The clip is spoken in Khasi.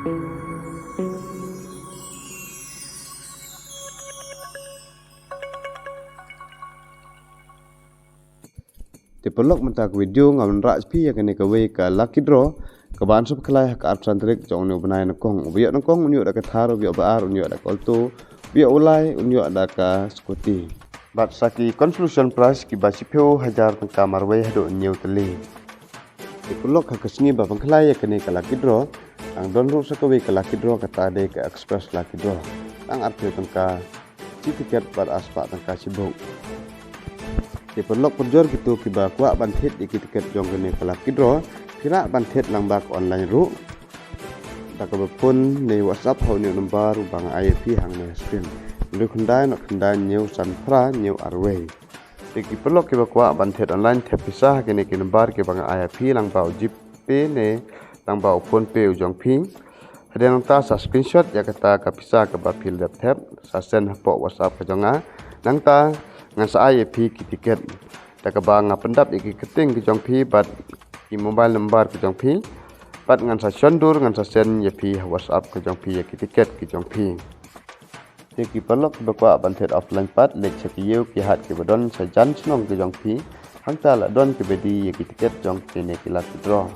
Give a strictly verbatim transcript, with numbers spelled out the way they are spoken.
Te paralok, mynta ka video nga wanrah phi ïa kane kawei ka lucky draw kaban sa pynkylla ha ka arphew san tarik jong une u bnai nyngkong. Uba ïoh nyngkong un ïoh da ka Thar, uba ïoh ba ar un ïoh da ka Alto, uba ïoh u lai un ïoh da ka scooty. Bad sa ki consolation prize kiba shiphew hajar tyngka marwei haduh hynñiew tylli. Te paralok, ha ka sngi ba pynkylla ïa kane ka lucky draw, dang don ruh sa kawei ka lucky draw, kata dei ka express lucky draw. Tang arphew tyngka shi tiket bad arspah tyngka shi buk. Te paralok, pynjur kito kiba kwah ban thied ïa ki tiket jong kane ka lucky draw, phi lah ban thied lyngba ka online ruh da kaba phone ne WhatsApp ha une u number uba nga ai ïa phi hangne ha screen: hynriew khyndai nod khyndai hynñiew san phra hynñiew arwei. Te ki paralok kiba kwah ban thied online, thep pisa ha kine ki number kiba nga ai ïa phi lyngba u GPay ne lyngba u PhonePe u jong phi. Hadien nangta sa screenshot ïa kata ka pisa kaba phi la dep thep, sa send hapoh WhatsApp ka jong nga. Nangta ngan sa ai ïa phi ki tiket da kaba nga pyndap ïa ki kyrteng ki jong phi bad ki mobile number ki jong phi. Bad ngan sa shon dur, ngan sa send ïa phi ha WhatsApp ka jong phi ïa ki tiket ki jong phi. Te ki paralok kiba kwah ban thied offline pat, leit sha ki ïew ki hat kiba don sha jan shnong ki jong phi. Hangta la don kiba die ïa ki tiket jong kine ki lucky draw.